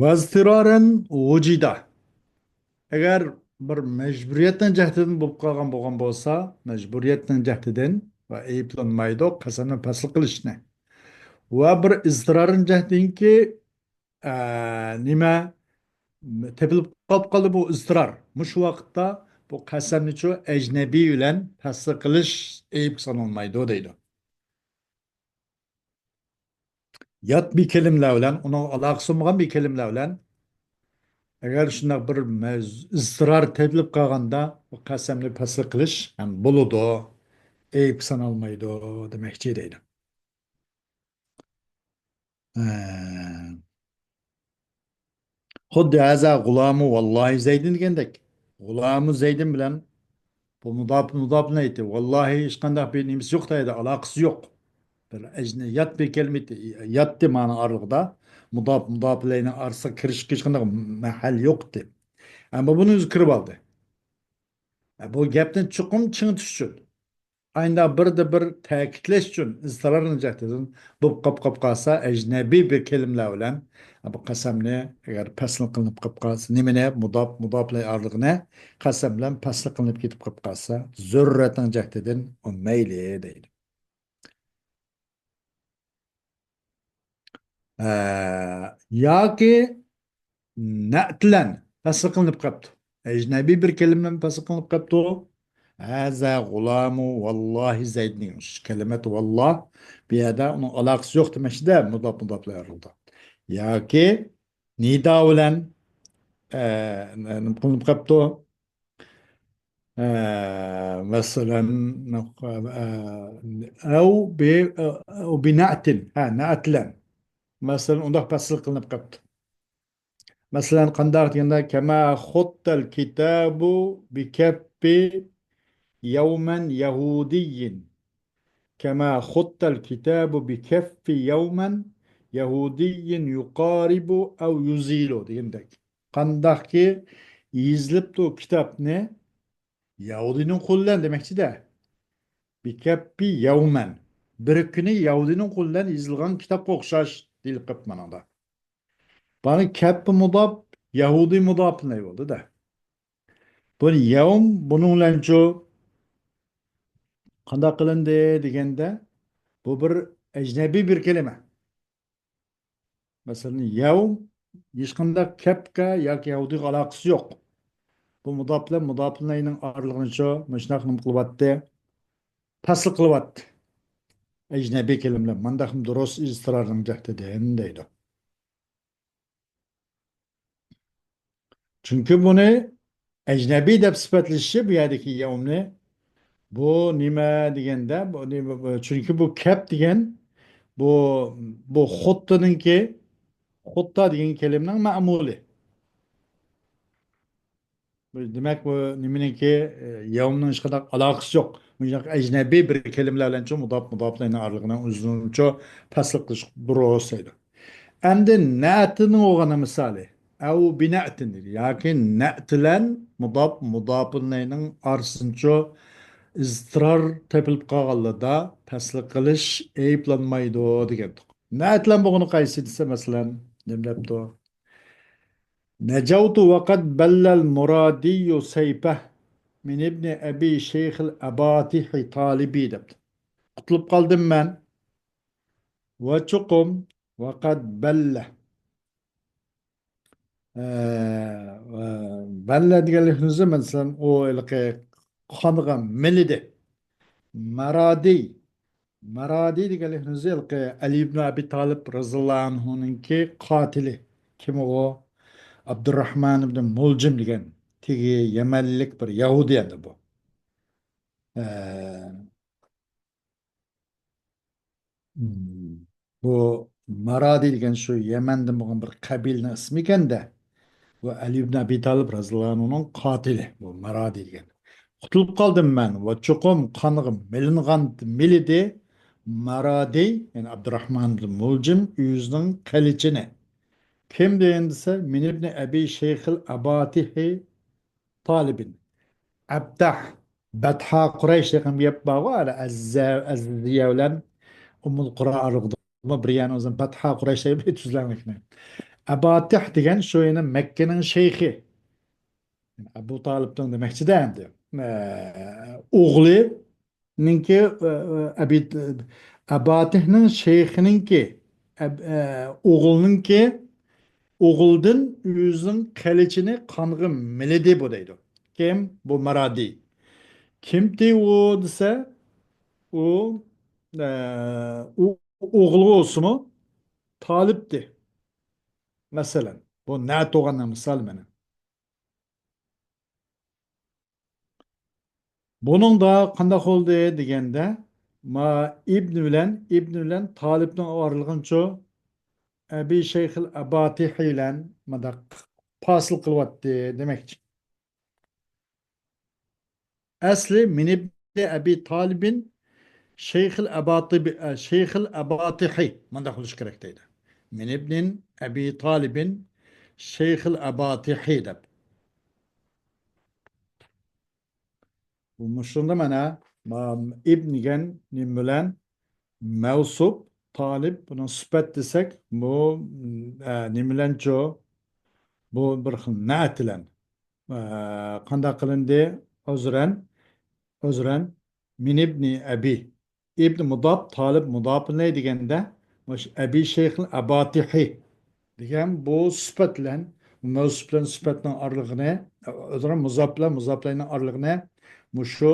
ۋەزتىرارەن ۋۇجىدا. ئەگەر بىر مەجبۇرىيەتنىڭ جەھىتىدىن بولۇپ قالغان بولغان بولسا، مەجبۇرىيەتنىڭ جەھىتىدىن ۋە ئەيىبلەنمەيدۇ قەسەمنى پەسل قىلىشنى. ۋە بىر ئىزتىرارنىڭ جەھىتىدىنكى، ئە، نېمە، تېپىلىپ قاپ قالدى بۇ ئىزتىرار. مۇشۇ ۋاقىتتا بۇ قەسەمنىچۇ ئەجنەبىي بىلەن پەسل قىلىش ئەيىب سانالمايدۇ دەيدۇ. يات بىر كەلىمىلەر بىلەن، ئۇنىڭغا ئالاقىسى بولمىغان بىر كەلىمىلەر بىلەن، ئەگەر شۇنداق بىر مەز-، ئىزتىرار تېپىلىپ قالغاندا، بۇ قەسەمنى پەسل قىلىش ھەم بولىدۇ، ئەيىب سانالمايدۇ دېمەكچى دەيدۇ. ھە. خۇددى ھازا غۇلامۇ ۋاللاھى زەيدىن دېگەندەك، غۇلامۇ زەيدىن بىلەن بۇ مۇداپ، مۇداپىنى ئېيتتى. ۋاللاھى ھېچقانداق بىر نېمىسى يوق دەيدۇ، ئالاقىسى يوق. بىر ئەجنە-، يات بىر كەلىمە، ياتتى مانا ئارىلىقىدا. مۇداپ، مۇداپ ئىلەينىڭ ئارىسىغا كىرىش، ھېچقانداق مەھەل يوق ئىدى. ئەمما بۇنى ئۆزى كىرىپ ئالدى. بۇ گەپنى چوقۇم چىڭىتىش ئۈچۈن، ئايندا بىردە بىر تەكىتلەش ئۈچۈن ئىزتىرارنىڭ جەھىتىدىن بولۇپ قاپ، قاپ قالسا، ئەجنەبىي بىر كەلىمىلەر بىلەن بۇ قەسەمنى ئەگەر پەسل قىلىنىپ قاپ قالسا، نېمىنى، مۇداپ، مۇداپ ئىلەي ئارىلىقىنى قەسەم بىلەن پەسل قىلىنىپ كېتىپ قاپ قالسا، زۆرۈرىيەتنىڭ جەھىتىدىن ئۇ مەيلى دەيدۇ. ئە، ياكى نەئتلەن پەسل قىلىنىپ قاپتۇ. ئەجنەبىي بىر كەلىمە بىلەن پەسل قىلىنىپ قاپتۇ. ھازا غۇلامۇ ۋاللاھى زەيدنىڭ كەلىمەت ۋاللا بۇ يەردە ئۇنىڭ ئالاقىسى يوق دېمەكچىدە، مۇداپ، مۇداپ ئىلەي ئارىلىقىدا. ياكى نىدا بىلەن، ئە، نېمە قىلىنىپ قاپتۇ. ئە، مەسىلەن، ئە، ئەۋ بى، ئەۋ بىنەئتىن. ھە، نەئتلەن. مەسىلەن، ئۇنداق پەسل قىلىنىپ قاپتۇ. مەسىلەن، قانداق دېگەندە، كەما خۇتتەل كىتابۇ بىكەففى يەۋمەن يەھۇدىيين. كەما خۇتتەل كىتابۇ بىكەففى يەۋمەن يەھۇدىيين يۇقارىبۇ ئەۋ يۇزىلۇ دېگەندەك. قانداقكى يېزىلىپتۇ كىتابنى يەھۇدىينىڭ قولى بىلەن دېمەكچىدە. بىكەپپى يەۋمەن. بىر كۈنى يەھۇدىينىڭ قولى بىلەن يېزىلغان كىتابقا ئوخشاش دېيىلىپ قاپتۇ مانىڭدا. بۇنى كەپپى مۇداپ، يەھۇدىي مۇداپىنى بولدى-دە. بۇ يەۋم بۇنىڭ بىلەنچۇ قانداق قىلىندى دېگەندە، بۇ بىر ئەجنەبىي بىر كەلىمە. مەسىلەن، يەۋم ھېچقانداق كەپكە ياكى يەھۇدىيغا ئالاقىسى يوق. بۇ مۇداپ بىلەن مۇداپىلەينىڭ ئارىلىقىنىچۇ مۇشۇنداق نېمە قىلىۋاتتى؟ پەسل قىلىۋاتتى. ئەجنەبىي كەلىمىلەر مانداقمۇ دۇرۇس ئىزتىرارنىڭ جەھىتىدىن دەيدۇ. چۈنكى بۇنى ئەجنەبىي دەپ سۈپەتلىشى بۇ يەردىكى يەۋمنى، بۇ نېمە دېگەندە، بۇ نېمە، بۇ، چۈنكى بۇ كەپ دېگەن، بۇ، بۇ خۇتتىنىڭكى، خۇتتا دېگەن كەلىمىنىڭ مەمۇلى. بۇ، دېمەك، بۇ نېمىنىڭكى، ئە، يەۋمنىڭ ھېچقانداق ئالاقىسى يوق. مۇشۇنداق ئەجنەبىي بىر كەلىمىلەر بىلەن چوڭ مۇداپ، مۇداپىلەينىڭ ئارىلىقىنىڭ ئۆزىنىڭچۇ پەسل قىلىش دۇرۇس دەيدۇ. ئەمدى نەئتىنىڭ بولغان مىسالى. ئەۋ بىنەئتىن دېدى. ياكى نەئتىلەن مۇداپ، مۇداپىلەينىڭ ئارىسىنچۇ ئىزتىرار تېپىلىپ قالغانلىرىدا پەسل قىلىش ئەيىبلەنمەيدۇ دېگەندۇق. نەئتىلەن بولغىنى قايسى دېسە، مەسىلەن، نېمە دەپتۇ؟ نەجەۋتۇ ۋەقەد بەللەل مۇرادىيۇ سەيپە مىن ئىبنى ئەبى شەيخىل ئەباتىھى تالىبى دەپتۇ. قۇتۇلۇپ قالدىم مەن ۋە چوقۇم ۋەقەد بەللە. ئە، ئە، بەللە دېگەنلىكنى ئۆزى، مەسىلەن، ئۇ ھېلىقى قانغا مىلىدى. مارادىي. مارادىي دېگەنلىكنى ئۆزى ھېلىقى ئەلى ئىبن ئەبى تالىپ رەزىياللاھۇ ئەنھۇنىڭكى قاتىلى. كىم ئۇ؟ ئابدۇرراھمان ئىبن مۇلجىم دېگەن تېگى يەمەنلىك بىر يەھۇدىي ئەمدى بۇ. ئە، بۇ مارادى دېگەن شۇ يەمەندىن بولغان بىر قەبىلىنىڭ ئىسمى ئىكەن-دە. بۇ ئەلى ئىبن ئەبى تالىپ رەزىياللاھۇ ئەنھۇنىڭ قاتىلى بۇ مارادى دېگەن. قۇتۇلۇپ قالدىم مەن ۋە چوقۇم قانغا مىلىنغان، مىلىدى مارادى، يەنى ئابدۇراھمان ئىبن مۇلجىم ئۆزىنىڭ قىلىچىنى. كىم دېگەن دېسە، مىن ئىبنى ئەبى شەيخىل ئەباتىھى تالىبىن. ئەبتەھ، بەتھا قۇرەيش دېگەن گەپ بارغۇ، ھەلە ئەززە، ئەززىيە بىلەن ئۇممۇل قۇرا ئارىلىقىدىمۇ بىر يەرنى ئۆزىنى بەتھا قۇرەيش دەپ تۈزلەنمەكنى. ئەباتىھ دېگەن شۇ يەنە مەككىنىڭ شەيخى. ئەبۇ تالىپنىڭ دېمەكچىدە ئەمدى. ئە، ئوغلى نىڭكى، ئە، ئە، ئەبىد-، ئەباتىھنىڭ شەيخىنىڭكى، ئەب-، ئە، ئوغلىنىڭكى، ئوغلىدىن ئۆزىنىڭ قىلىچىنى قانغا مىلىدى بۇ دەيدۇ. كىم؟ بۇ مارادى. كىمتى ئۇ دېسە، ئۇ، ئە، ئۇ ئوغلى بولسىمۇ تالىپتى. مەسىلەن، بۇ نەتۇغاننىڭ مىسالى مانا. بۇنىڭدا قانداق بولدى دېگەندە، ما ئىبن بىلەن، ئىبن بىلەن تالىپنىڭ ئارىلىقىنىچۇ ئەبى شەيخىل ئەباتىھى بىلەن مۇنداق پاسىل قىلىۋاتتى دېمەكچى. ئەسلى مىن ئىبنى ئەبى تالىبىن شەيخىل ئەباتىبى، ئە، شەيخىل ئەباتىھى مۇنداق بولۇشى كېرەك دەيدۇ. من ابن أبي طالب شيخ الأباطح دەپ. بۇ مۇشۇندا مانا، ما-، ئىبن دېگەن نېمە بىلەن؟ مەۋسۇپ، تالىب، بۇنىڭ سۈپەت دېسەك، بۇ، ئە، نېمە بىلەنچۇ؟ بۇ بىر خىل نەئەت بىلەن. ئە، قانداق قىلىندى؟ ئۆزرەن، ئۆزرەن، من ابن أبي. ئىبن مۇداپ، تالىب مۇداپ ئىلەي دېگەندە، مۇشۇ ئەبى شەيخىل ئەباتىھى دېگەن بۇ سۈپەت بىلەن، مەۋسۇپ بىلەن سۈپەتنىڭ ئارىلىقىنى، ئۆزرەن مۇزاپ بىلەن مۇزاپ ئىلەينىڭ ئارىلىقىنى مۇشۇ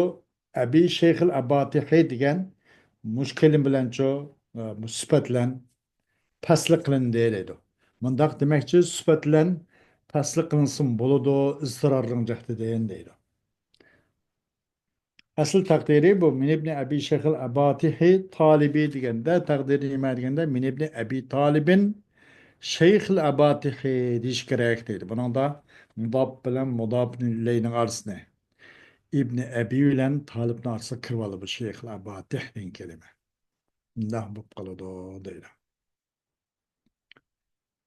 ئەبى شەيخىل ئەباتىھى دېگەن مۇشۇ كەلىمە بىلەنچۇ، مۇشۇ سۈپەت بىلەن پەسلى قىلىندى دەيدۇ. مۇنداق دېمەكچى، سۈپەت بىلەن پەسلى قىلىنسىمۇ بولىدۇ، ئىزتىرارنىڭ جەھىتىدىن دەيدۇ. ئەسلى تەقدىرى بۇ، من ابن أبي شيخ الأباطح طالبي دېگەندە، تەقدىرى نېمە دېگەندە، من ابن أبي طالب شيخ الأباطح دېيىش كېرەك دەيدۇ. بۇنىڭدا مۇداپ بىلەن مۇداپ ئىلەينىڭ ئارىسىنى، ئىبنى ئەبى بىلەن تالىبنىڭ ئارىسىغا كىرىۋالىدۇ بۇ شيخ الأباطح دېگەن كەلىمە. مۇنداق بولۇپ قالىدۇ دەيدۇ.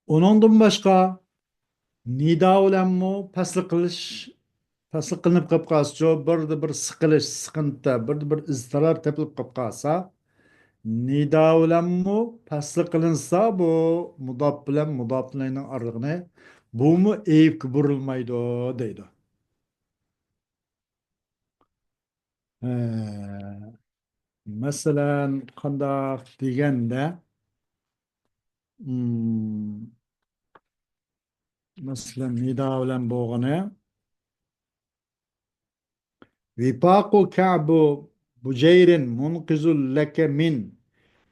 ئۇنىڭدىن باشقا نىدا بىلەنمۇ پەسلى قىلىش، پەسلى قىلىنىپ قېلىپ قالسىچۇ، بىردە بىر سىقىلىش، سىقىنتى، بىردە بىر ئىزتىرار تېپىلىپ قېلىپ قالسا، نىدا بىلەنمۇ پەسلى قىلىنسا، بۇ مۇداپ بىلەن مۇداپ ئىلەينىڭ ئارىلىقىنى، بۇمۇ ئەيىبكە بۇرۇلمايدۇ دەيدۇ. ھە، مەسىلەن، قانداق دېگەندە، مم، مەسىلەن، نىدا بىلەن بولغىنى، وفاق كعب بجير منقذ لك من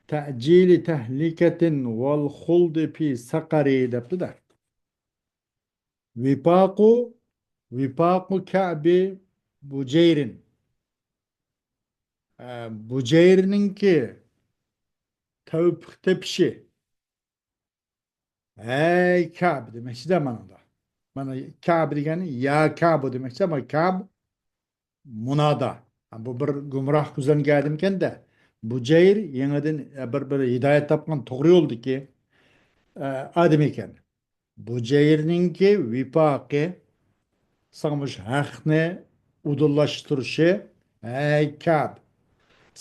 تعجيل تهلكة والخلد في سقر دەپتۇ-دە. ۋىپاقۇ، ۋىپاقۇ كەبى بۇجەيرىن. ئە، بۇجەيرنىڭكى تەۋپىق تېپىشى. ھەي كەب دېمەكچىدە مانىڭدا. مانا كەب دېگەن يا كەبۇ دېمەكچى، ئەمما كەب مۇنادا. بۇ بىر گۇمراھ كۆزلەنگەن ئادەمكەن-دە. بۇجەير يېڭىدىن بىر، بىر ھىدايەت تاپقان توغرا يولدىكى، ئە، ئادەم ئىكەن. بۇجەيرنىڭكى ۋىپاقى، ساڭا مۇشۇ ھەقنى ئۇدۇللاشتۇرۇشى، ھەي كەب،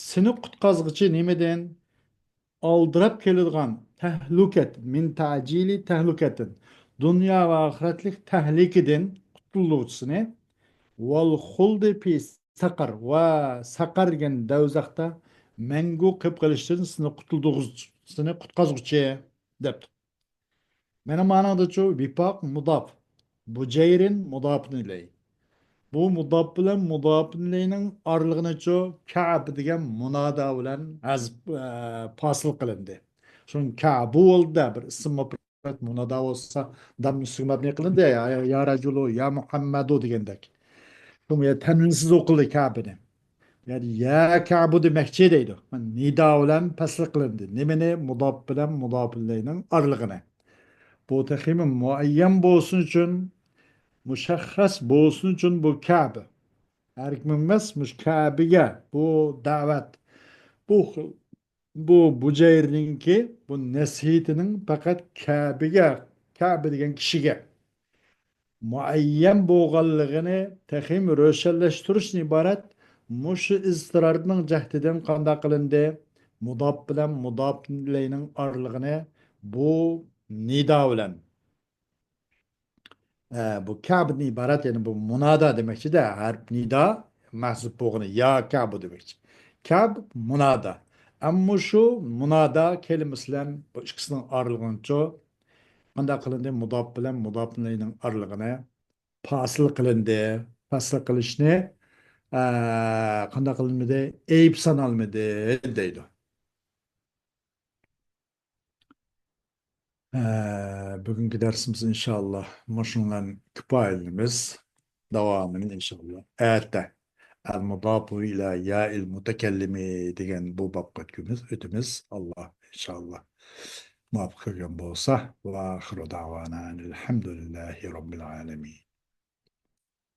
سېنى قۇتقازغۇچى نېمىدىن؟ ئالدىراپ كېلىدىغان تەھلۈكەت، من تەجىلى تەھلۈكەتىن، دۇنيا ۋە ئاخىرەتلىك تەھلىكىدىن قۇتۇلدۇرغۇچىسىنى، ۋەل خۇلدى پى سەقەر، ۋە سەقەر دېگەن دەۋزەختە مەڭگۈ قېلىپ قېلىشتىن سېنى قۇتۇلدۇرغۇچى، سېنى قۇتقازغۇچى، دەپتۇ. مانا مانىڭدىچۇ ۋىپاق مۇداپ، بۇجەيرىن مۇداپىن ئىلەي. بۇ مۇداپ بىلەن مۇداپىن ئىلەينىڭ ئارىلىقىنىچۇ كەب دېگەن مۇنادا بىلەن ھەزپ، ئە، پاسىل قىلىندى. شۇڭا كەبۇ بولدى، بىر ئىسىم مۇپرەت مۇنادا بولسا، دامنى ئۈستىگە مەبنى قىلىندى، يا، يا، يا رەجۇلۇ، يا مۇھەممەدۇ دېگەندەك. شۇڭا يا تەنۋىنسىز ئوقۇلدى كەبىنى. يەنى يا كەبۇ دېمەكچى دەيدۇ. نىدا بىلەن پەسلى قىلىندى. نېمىنى؟ مۇداپ بىلەن مۇداپىلەينىڭ ئارىلىقىنى. بۇ تېخىمۇ مۇئەييەن بولسۇن ئۈچۈن، مۇشەخخەس بولسۇن ئۈچۈن بۇ كەبە. ھەركىم ئەمەس، مۇشۇ كەبىگە بۇ دەۋەت، بۇ خىل، بۇ بۇجەيرنىڭكى بۇ نەسىھىتىنىڭ پەقەت كەبىگە، كەبە دېگەن كىشىگە مۇئەييەن بولغانلىقىنى تېخىمۇ روشەنلەشتۈرۈشتىن ئىبارەت مۇشۇ ئىزتىرارنىڭ جەھتىدىن قانداق قىلىندى؟ مۇداپ بىلەن مۇداپ ئىلەينىڭ ئارىلىقىنى بۇ نىدا بىلەن، ئە، بۇ كەبدىن ئىبارەت، يەنى بۇ مۇنادا دېمەكچىدە، ھەرپ نىدا مەھزۇپ بولغىنى يا كەبۇ دېمەكچى. كەب مۇنادا. ئەمما شۇ مۇنادا كەلىمىسى بىلەن بۇ ئىككىسىنىڭ ئارىلىقىنىچۇ قانداق قىلىندى؟ مۇداپ بىلەن مۇداپ ئىلەينىڭ ئارىلىقىنى پاسىل قىلىندى. پاسىل قىلىشنى، ئە، قانداق قىلىنمىدى؟ ئەيىب سانالمىدى دەيدۇ. ئە، بۈگۈنكى دەرسىمىز ئىنشاللا مۇشۇنىڭ بىلەن كۇپايىلىنىمىز. داۋامىنى ئىنشاللا ئەتە ئەل مۇداپۇ ئىلە يائىل مۇتەكەللىمى دېگەن بۇ بابقا ئۆتكۈمىز، ئۆتىمىز. ئاللا ئىنشاللا مۇۋەپپەق قىلغان بولسا. ۋە ئاخىرۇ دەۋانا ئەنىل ھەمدۇلىللاھى رەببىل ئالەمىن.